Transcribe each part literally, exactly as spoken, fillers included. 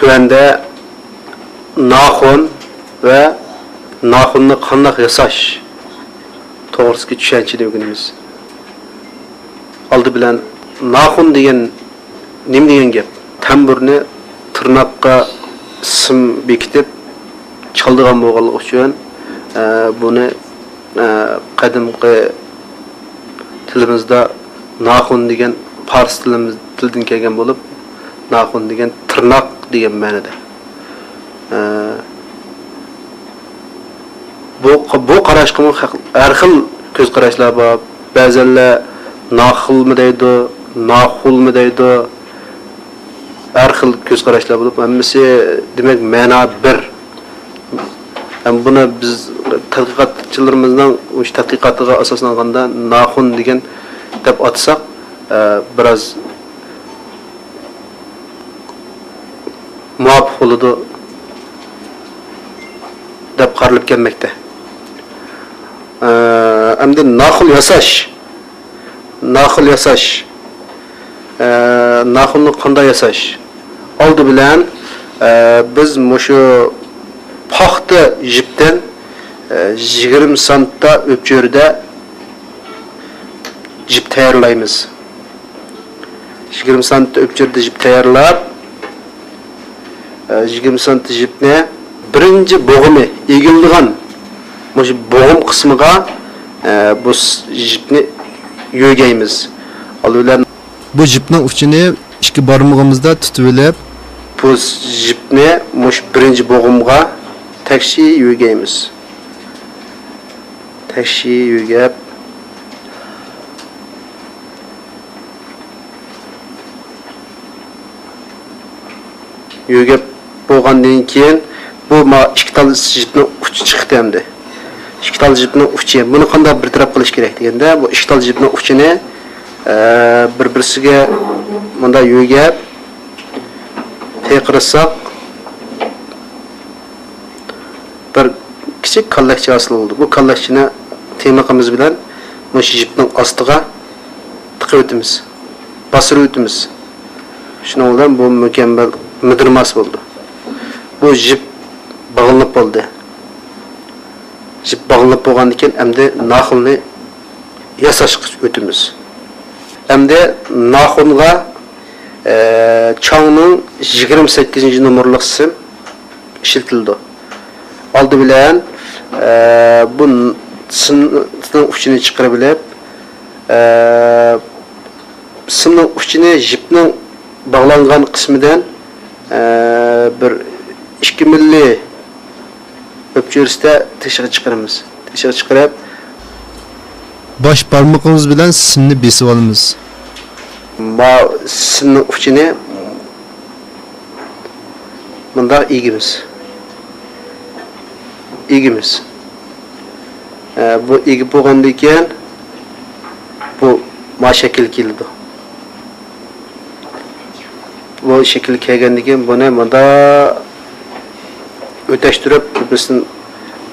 تۆۋەندە ناخۇن ۋە ناخۇننى قانداق ياساش توغرىسىدىكى چۈشەنچىنى ئۆگىنىمىز. ئالدى بىلەن ناخۇن دېگەن نېمە دېگەن گەپ؟ تەمبۇرنى تىرناققا سىم بېكىتىپ چالىدىغان بولغانلىقى ئۈچۈن، ئە، بۇنى، ئە، قەدىمكى تىلىمىزدا ناخۇن دېگەن پارس تىلىمىز، تىلىدىن كەلگەن بولۇپ، ناخۇن دېگەن تىرناق دېگەن مەنىدە. ئە، بۇ، بۇ قاراشقىمۇ ھەق-، ھەر خىل كۆز قاراشلار بار. بەزەنلەر ناخىلمۇ دەيدۇ، ناخۇلمۇ دەيدۇ. ھەر خىل كۆز قاراشلار بولۇپ، ھەممىسى، دېمەك، مەنا بىر. ھەم بۇنى بىز تەتقىقاتچىلىرىمىزنىڭ مۇشۇ تەتقىقاتىغا ئاساسلانغاندا ناخۇن دېگەن دەپ ئاتىساق، ئە، بىراز مۇۋاپىق بولىدۇ دەپ قارىلىپ كەلمەكتە. ئە، ئەمدى ناخۇن ياساش. ناخۇن ياساش. ئە، ناخۇننى قانداق ياساش؟ ئالدى بىلەن، ئە، بىز مۇشۇ پاختا يىپتىن، ئە، يىگىرمە سانتا ئۆپچۆرىدە يىپ تەييارلايمىز. يىگىرمە سانتا ئۆپچۆرىدە يىپ تەييارلاپ، ئە، يىگىرمە سانتا يىپنى بىرىنچى بوغۇمى ئېگىلىدىغان مۇشۇ بوغۇم قىسمىغا، ئە، بۇ س-، يىپنى يۆگەيمىز. ئالدى بىلەن بۇ يىپنىڭ ئۇچىنى ئىككى بارمىقىمىزدا تۇتۇۋېلىپ، بۇ س-، يىپنى مۇشۇ بىرىنچى بوغۇمغا تەكشى يۆگەيمىز. تەكشى يۆگەپ، يۆگەپ بولغاندىن كېيىن، بۇ ما ئىككى تال يىپنىڭ ئۇچى چىقتى ئەمدى. ئىككى تال يىپنىڭ ئۇچى. بۇنى قانداق بىر تەرەپ قىلىش كېرەك دېگەندە، بۇ ئىككى تال يىپنىڭ ئۇچىنى، ئە، بىر-بىرسىگە مۇنداق يۆگەپ، تېقىرساق، بىر كىچىك كاللەكچە ھاسىل بولىدۇ. بۇ كاللەكچىنى تىيمىقىمىز بىلەن مۇشۇ يىپنىڭ ئاستىغا تىقىۋېتىمىز، باستۇرۇۋېتىمىز. شۇنىڭ بىلەن بۇ مۇكەممەل مىدىرماس بولىدۇ. بۇ يىپ باغلىنىپ بولدى. يىپ باغلىنىپ بولغاندىن كېيىن ئەمدى ناخۇننى ياساشقا ئۆتىمىز. ئەمدى ناخۇنغا، ئە، چاڭنىڭ يىگىرمە سەككىزىنچى نومۇرلۇق سىم ئىشلىتىلىدۇ. ئالدى بىلەن، ئە، بۇ سىمنىڭ ئۇچىنى چىقىرىپ ئېلىپ، ئە، سىمنىڭ ئۇچىنى يىپنىڭ باغلانغان قىسمىدىن، ئە، بىر ئىككى مىللى ئۆپچۆرىسىدە تېشىغا چىقىرىمىز. تېشىغا چىقىرىپ، باش بارمىقىمىز بىلەن سىمنى بېسىۋالىمىز. ما سىمنىڭ ئۇچىنى مۇنداق ئېگىمىز. ئېگىمىز. ئە، بۇ ئېگىپ بولغاندىن كېيىن، بۇ ما شەكىل كېلىدۇ. بۇ شەكىل كەلگەندىن كېيىن، بۇنى مۇنداق ئۆتەشتۈرۈپ، بىر-بىرسىنى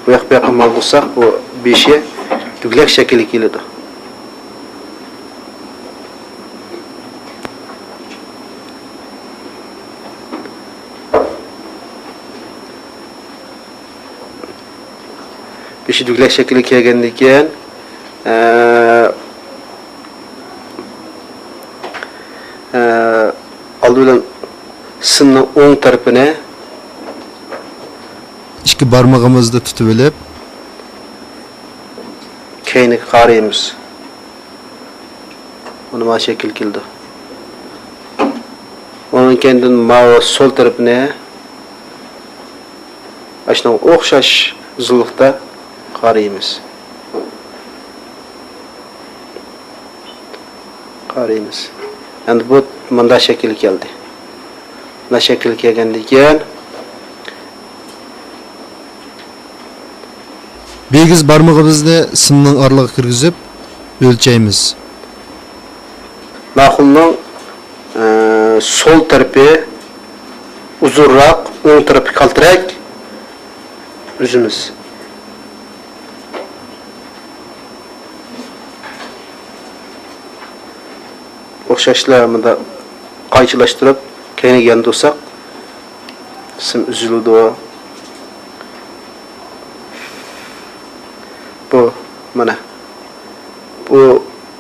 بۇ ياق، بۇ ياققا ماڭدۇرساق، بۇ بېشى دۈگلەك شەكىلگە كېلىدۇ. بېشى دۈگلەك شەكىلگە كەلگەندىن كېيىن، ئە، ئە، ئالدى بىلەن سىمنىڭ ئوڭ تەرىپىنى ئىككى بارمىقىمىزدا تۇتۇۋېلىپ، كەينىگە قارايمىز. مانا ما شەكىل كېلىدۇ. ئۇنىڭ كەينىدىن ماۋۇ سول تەرىپىنى ئاشۇنىڭغا ئوخشاش ئۇزۇنلۇقتا قارايمىز. قارايمىز. ئەمدى بۇ مۇنداق شەكىلگە كەلدى. مۇنداق شەكىلگە كەلگەندىن كېيىن، بىگىز بارمىقىمىزنى سىمنىڭ ئارىلىقىغا كىرگۈزۈپ ئۆلچەيمىز. ناخۇننىڭ، ئە، سول تەرىپى ئۇزۇنراق، ئوڭ تەرىپى كالتىراق ئۈزىمىز. ئوخشاشلا مۇنداق قايچىلاشتۇرۇپ، كەينىگە ياندۇرساق، قىسىم ئۈزۈلىدۇ. بۇ، مانا، بۇ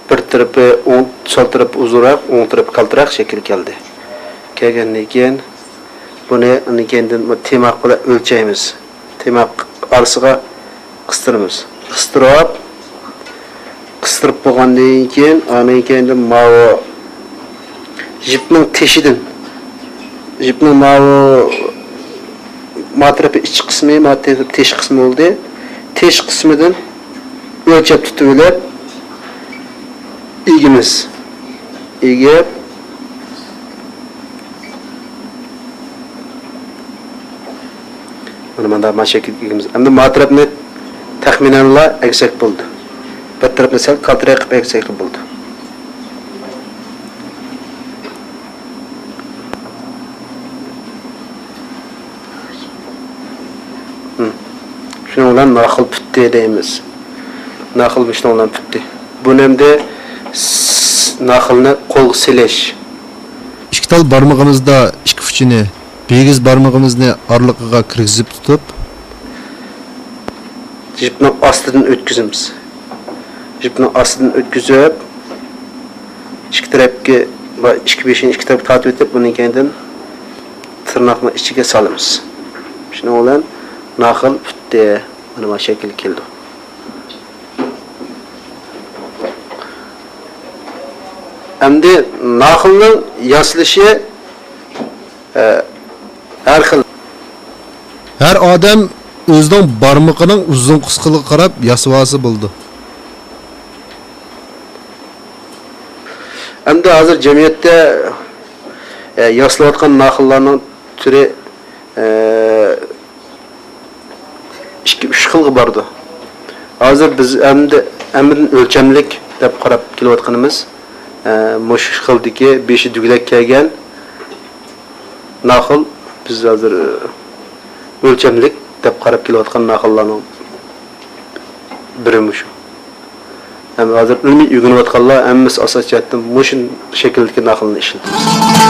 بىر تەرىپى ئوڭ، سول تەرىپى ئۇزۇنراق، ئوڭ تەرىپى كالتىراق شەكىل كەلدى. كەلگەندىن كېيىن، بۇنى ئاندىن كېيىندىن بۇ تىماق بىلەن ئۆلچەيمىز. تىماق ئارىسىغا قىستۇرىمىز. قىستۇرۇپ، قىستۇرۇپ بولغاندىن كېيىن، ئاندىن كېيىن ماۋۇ يىپنىڭ تېشىدىن، يىپنىڭ ماۋۇ ما تەرىپى ئىچ قىسمى، ما تەرىپى تېش قىسمى بولدى. تېش قىسمىدىن ئۆلچەپ تۇتۇۋېلىپ، ئېگىمىز. ئېگىپ، مانا مۇنداق ما شەكىل ئىگىمىز. ئەمدى ما تەرەپنى تەخمىنەنلا ئەگسەك بولىدۇ. بىر تەرەپنى سەل كالتىراق قىلىپ ئەگسەك بولىدۇ. ھىم. شۇنىڭ بىلەن ناخىل پۈتتى دەيمىز. ناخىل شۇنىڭ بىلەن پۈتتى. بۇنى ئەمدى س-، ناخىلنى قولغا سېلىش. ئىككى تال بارمىقىمىزدا ئىككى ئۇچىنى، بىگىز بارمىقىمىزنى ئارىلىقىغا كىرگۈزۈپ تۇتۇپ، يىپنىڭ ئاستىدىن ئۆتكۈزىمىز. يىپنىڭ ئاستىدىن ئۆتكۈزۈپ، ئىككى تەرەپكە، ئىككى بېشىنى ئىككى تەرەپكە تارتىۋېتىپ، ئۇنىڭ كەينىدىن تىرناقنىڭ ئىچىگە سالىمىز. شۇنىڭ بىلەن ناخىل پۈتتى. مانا ما شەكىل كېلىدۇ. ئەمدى ناخىلنىڭ ياسىلىشى، ئە، ھەر خىل. ھەر ئادەم ئۆزىنىڭ بارمىقىنىڭ ئۇزۇن قىسقىلىقىغا قاراپ ياسىۋالسا بولىدۇ. ئەمدى ھازىر جەمئىيەتتە، ئە، ياسىلىۋاتقان ناخىللارنىڭ تۈرى، ئە، ئىككى، ئۈچ خىلغا بارىدۇ. ھازىر بىز ئەمدى ھەممىدىن ئۆلچەملىك دەپ قاراپ كېلىۋاتقىنىمىز، ئە، مۇشۇ خىلدىكى بېشى دۈگىلەك كەلگەن ناخىل، بىز ھازىر، ئە، ئۆلچەملىك دەپ قاراپ كېلىۋاتقان ناخىللارنىڭ بىرى مۇشۇ. ھەم ھازىر ئىلمىي ئۆگىنىۋاتقانلار ھەممىسى ئاساسىي جەھەتتىن مۇشۇ شەكىلدىكى ناخىلنى ئىشلىتىمىز.